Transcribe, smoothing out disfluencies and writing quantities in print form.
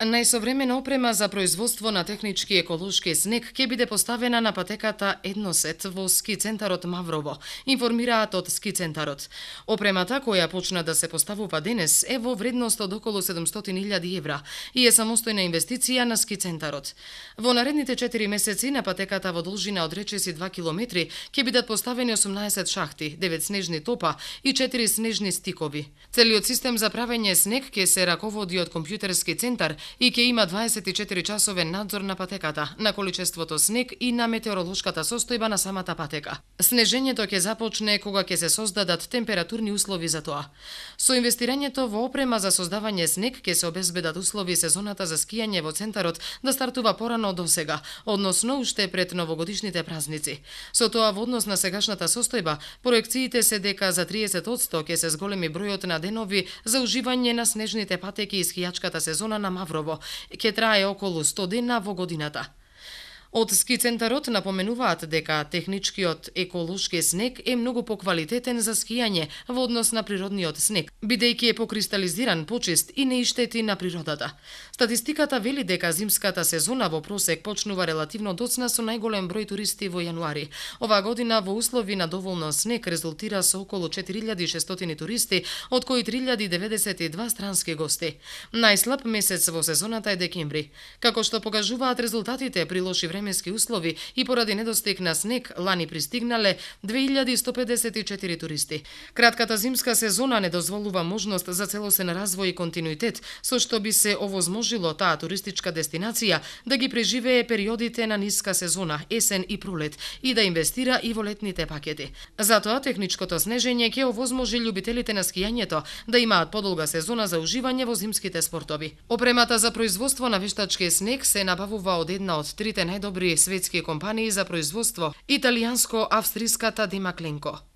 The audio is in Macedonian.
Најсовремена опрема за производство на технички еколошки снег ќе биде поставена на патеката Едносет во ски центарот Маврово, информираат од ски центарот. Опремата, која почна да се поставува денес, е во вредност од околу 700.000 евра и е самостојна инвестиција на ски центарот. Во наредните 4 месеци на патеката во должина од речиси 2 километри ќе бидат поставени 18 шахти, 9 снежни топа и 4 снежни стикови. Целиот систем за правење снег ќе се раководи од компјутерски центар и ќе има 24-часовен надзор на патеката, на количеството снег и на метеоролошката состојба на самата патека. Снежењето ќе започне кога ќе се создадат температурни услови за тоа. Со инвестирањето во опрема за создавање снег ќе се обезбедат услови сезоната за скијање во центарот да стартува порано од досега, односно уште пред новогодишните празници. Со тоа во однос на сегашната состојба, проекциите се дека за 30% ќе се зголеми бројот на денови за уживање на снежните патеки и скијачката сезона на Маврово. Ќе трае околу 100 дена во годината. Од ски центарот напоменуваат дека техничкиот еколошки снег е многу поквалитетен за скијање во однос на природниот снег, бидејќи е покристализиран, почист и не иштети на природата. Статистиката вели дека зимската сезона во просек почнува релативно доцна со најголем број туристи во јануари. Оваа година во услови на доволно снег резултира со околу 4600 туристи, од кои 3092 странски гости. Најслаб месец во сезоната е декември. Како што покажуваат резултатите при лоши временски услови и поради недостиг на снег, лани пристигнале 2154 туристи. Кратката зимска сезона не дозволува можност за целосен развој и континуитет, со што би се овозможило таа туристичка дестинација да ги преживее периодите на ниска сезона, есен и пролет, и да инвестира и во летните пакети. Затоа техничкото снежење ќе овозможи љубителите на скијањето да имаат подолга сезона за уживање во зимските спортови. Опремата за производство на вештачки снег се набавува од една од трите најдобри светски компании за производство, италијанско-австриската Демакленко.